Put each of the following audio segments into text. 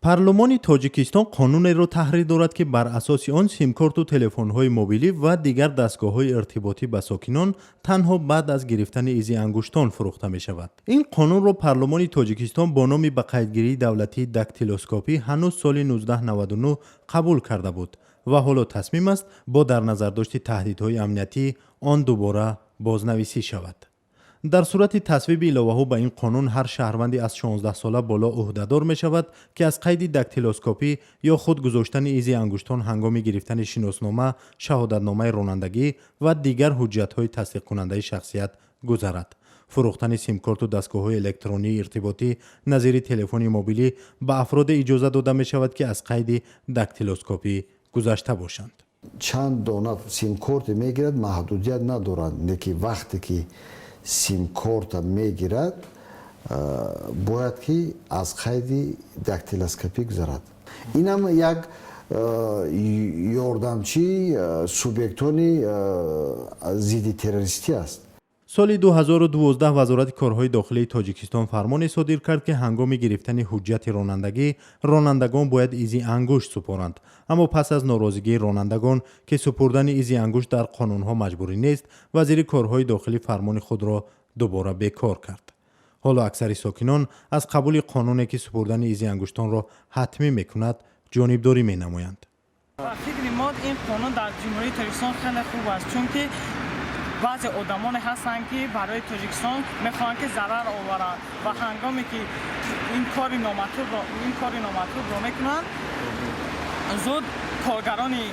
Парлумони Тоҷикистон қонунеро таҳрир дорад, ки бар асоси он симкорту телефонҳои мобилӣ ва дигар дастгоҳҳои иртиботӣ ба сокинон танҳо баъд аз гирифтани изи ангуштон фурӯхта мешавад. Ин қонунро парлумони Тоҷикистон бо номи ба қайдгирии давлатии дактилоскопӣ ҳанӯз соли 1999 қабул карда буд ва ҳоло тасмим аст, бо дар назардошти таҳдидҳои амниятӣ он дубора бознависӣ шавад. Дар сурати тасвиби иловаҳо ба ин қонун, ҳар шаҳрванди аз 16-сола боло ӯҳдадор мешавад, ки аз қайди дактилоскопӣ ё худ гузоштани изи ангуштон ҳангоми гирифтани шиноснома, шаҳодатномаи ронандагӣ ва дигар ҳуҷҷатҳои тасдиқкунандаи шахсият гузарад. Фурӯхтани симкорту дастгоҳҳои электронии иртиботӣ назири телефони мобилӣ ба афроде иҷоза дода мешавад, ки аз қайди дактилоскопӣ гузашта бошанд. Чанд дона симкорте мегирад, маҳдудият надоранд, лекин вақте ки симкорта мегирад, бояд ки аз қайди дактилоскопӣ гузарад. Инам як ёрдамчии субъектони зидди террористӣ аст. Соли 2012 Вазорати корҳои дохилии Тоҷикистон фармоне содир кард, ки ҳангоми гирифтани ҳуҷҷати ронандагӣ ронандагон бояд изи ангушт супоранд. Аммо пас аз норозигии ронандагон, ки супурдани изи ангушт дар қонунҳо маҷбурӣ нест, вазири корҳои дохилӣ фармони худро дубора бекор кард. Ҳоло аксари сокинон аз қабули қонуне, ки супурдани изи ангуштонро ҳатмӣ мекунад, ҷонибдорӣ менамоянд. Ба фикри мо, ин қонун дар Ҷумҳурии Тоҷикистон хеле хуб аст, чунки баъзе одамоне ҳастанд, ки барои Тоҷикистон мехоҳанд, ки зарар оваранд, ва ҳангоме ки ин кори номатлубро мекунанд, зуд коргарони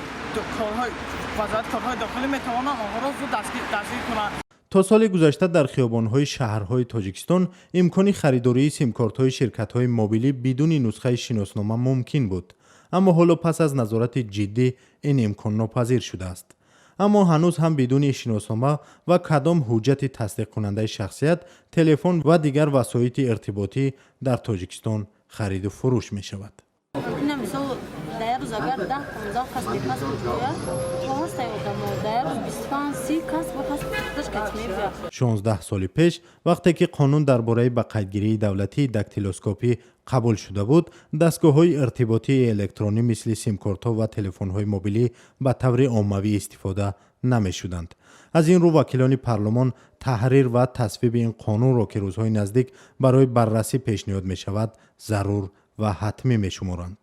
Вазорати корҳои дохилӣ метавонанд онҳоро зуд дастгир кунанд. То соли гузашта дар хиёбонҳои шаҳрҳои Тоҷикистон имкони харидории симкортҳои ширкатҳои мобилӣ бидуни нусхаи шиноснома мумкин буд. Аммо ҳоло пас аз назорати ҷиддӣ ин имкон нопазир шудааст. Аммо ҳанӯз ҳам бидуни шиноснома ва кадом ҳуҷҷати тасдиқкунандаи шахсият телефон ва дигар васоити иртиботӣ дар Тоҷикистон хариду фурӯш мешавад. Ина мисол, дар як рӯз агар 10-15 кас бе паспорт биёяд, то ҳастай одамо дар як рӯз 25-30 кас бо паспорташ кати мебиёяд. 16 соли пеш, вақте ки қонун дар бораи ба қайдгирии давлатии дактилоскопӣ қабул шуда буд, дастгоҳҳои иртиботии электронӣ мисли симкортҳо ва телефонҳои мобилӣ ба таври оммавӣ истифода намешуданд. Аз ин рӯ вакилони парлумон таҳрир ва тасвиби ин қонунро, ки рӯзҳои наздик барои баррасӣ пешниҳод мешавад, зарур ва ҳатмӣ мешуморанд.